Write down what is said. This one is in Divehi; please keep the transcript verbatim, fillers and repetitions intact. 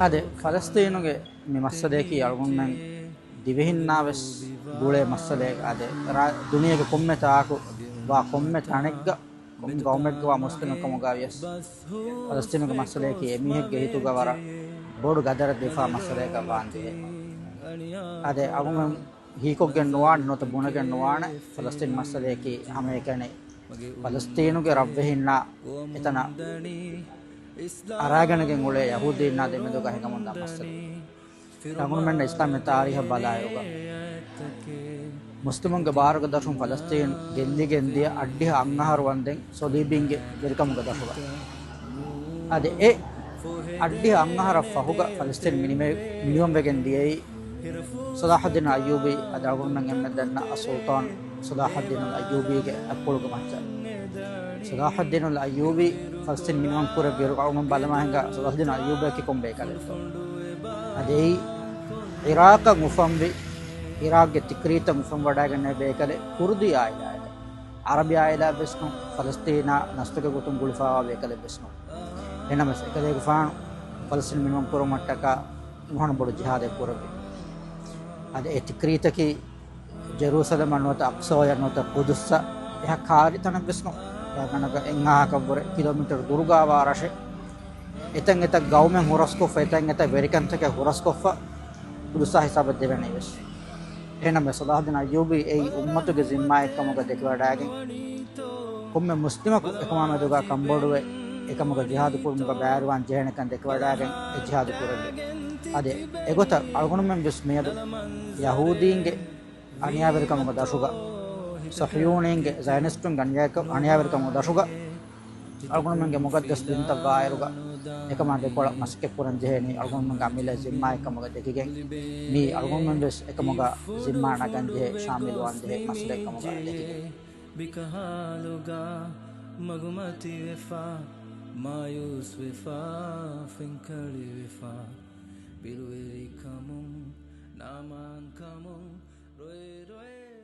އާދެ، ފަލަސްތީނުގެ މި މައްސަލަޔަކީ އަޅުގަނޑުމެން ދިވެހިންނާ ވެސް ގުޅޭ މައްސަލައެއް. އާދެ، ރާ-، ދުނިޔޭގެ ކޮންމެ ތާކު ވާ ކޮންމެ ތަނެއްގަ، ކޮންމެ ގައުމެއްގަ ވާ މުސްލިމެއް ކަމުގަ ވިޔަސް، ފަލަސްތީނުގެ މައްސަލަޔަކީ އެމީހެއްގެ ހިތުގަ ވަރަށް ބޮޑު ގަދަރެއް ދެފާ މައްސަލައަކަށް ވާން ޖެހޭ. އާދެ، އަޅުގަނޑުމެން ހީކޮށްގެން ނުވާނެ، ނުވަތަ ބުނެގެން ނުވާނެ، ފަލަސްތީން މައްސަލަޔަކީ ހަމައެކަނި ފަލަސްތީނުގެ ރަށްވެހިންނާ އެތަނަށް އަރާގަނެގެން އުޅޭ ޔަހޫދީންނާ ދެމެދުގަ ހިނގަމުންދާ މައްސަލަ. އަޅުގަނޑުމެންނަށް އިސްލާމީ ތާރީހަށް ބަލާއިރުގަ، މުސްލިމުންގެ ބާރުގެ ދަށުން ފަލަސްތީން ގެއްލިގެން ދިޔަ އަށްޑިހަ އަށްއަހަރު ވަންދެން ސޮލީބީންގެ ވެރިކަމުގެ ދަށުގަ. އަދި އެ އަށްޑިހަ އަށްއަހަރަށް ފަހުގަ ފަލަސްތީން މިނިވެ-، މިނިވަންވެގެން ދިޔައީ ސަލާޙައްދީން އައްޔޫބީ، އަދި އަޅުގަނޑުމެން އެންމެ ދަންނަ އައްސުލްޠާން ސަލާޙައްދީނުލް އައްޔޫބީގެ އަތްޕުޅުގެ މައްޗަށް. ސަލާޙައްދީނުލް އައްޔޫބީ ފަލަސްތީން މިނިވަން ކުރެއްވިއިރު އަޅުގަނޑު ބަލަމާ ހިނގާ ސަލާޙައްދީން އައްޔޫބީއަކީ ކޮން ބޭކަލެއްތޯ؟ އަދި އެއީ ޢިރާޤަށް އުފަންވި، ޢިރާޤްގެ ތިކްރީތަށް އުފަންވަޑައިގެންނެވި ބޭކަލެއް، ކުރުދީ ޢާއިލާއެއް. ޢަރަބި ޢާއިލާއެއް ވެސް ނޫން، ފަލަސްތީނާ ނަސްލުގެ ގޮތުން ގުޅިފައިވާ ބޭކަލެއް ވެސް ނޫން. އެހެންނަމަވެސް، އެކަލޭގެފާނު ފަލަސްތީން މިނިވަން ކުރުމަށްޓަކާ މިހާރު ބޮޑު ޖިހާދެއް ކުރެއްވި. އަދި އެ ތިކްރީތަކީ ޖެރޫސަލަމަށް ނުވަތަ އަޤްޞާއަށް ނުވަތަ ޤުދުސްއަށް އެހާ ކާރި ތަނެއް ވެސް ނޫން. ގާތްގަނޑަކަށް އެއްއަހަކަށްވުރެ ކިލޯމީޓަރު ދުރުގަވާ ރަށެއް. އެތަން އެތައް ގައުމެއް ހުރަސްކޮށްފަ، އެތަން އެތައް ވެރިކަންތަކެއް ހުރަސްކޮށްފަ، ޤުދުސާ ހިސާބަށް ދެވޭނެ ވެސް. އެހެންނަމަވެސް، ސަލާޙައްދީން އައްޔޫބީ އެއީ އުއްމަތުގެ ޒިންމާއެއްކަމުގަ ދެކިވަޑައިގެން، ކޮންމެ މުސްލިމަކު އެކަމާ މެދުގަ ކަންބޮޑުވެ، އެކަމުގަ ޖިހާދު ކުރުމުގަ ބައިވެރިވާން ޖެހޭނެކަން ދެކިވަޑައިގެން އެ ޖިހާދު ކުރެއްވި. އަދި އެގޮތަށް އަޅުގަނޑުމެން ވެސް މިއަދު ޔަހޫދީންގެ އަނިޔާވެރިކަމުގެ ދަށުގަ، ޞަހިޔޫނީންގެ ޒަޔަނިސްޓުންގެ އަނިޔާ-، އަނިޔާވެރިކަމުގެ ދަށުގަ، އަޅުގަނޑުމެންގެ މުޤައްދަސް ދީންތައް ވާއިރުގަ، އެކަމާ ދެކޮޅަށް މަސައްކަތް ކުރަން ޖެހޭނީ އަޅުގަނޑުމެންގެ އަމިއްލަ ޒިންމާއެއްކަމުގަ ދެކިގެން، މީ އަޅުގަނޑުމެން ވެސް އެކަމުގަ ޒިންމާ ނަގަން ޖެހޭ، ޝާމިލުވާން ޖެހޭ މައްސަލައެއްކަމުގަ ދެކިގެން. ބިކަހާލުގަ މަގުމަތިވެފަ، މާޔޫސްވެފަ، ފެންކަޅިވެފަ، ބިރުވެރިކަމުން، ނާމާންކަމުން، ރޮއެ ރޮއެ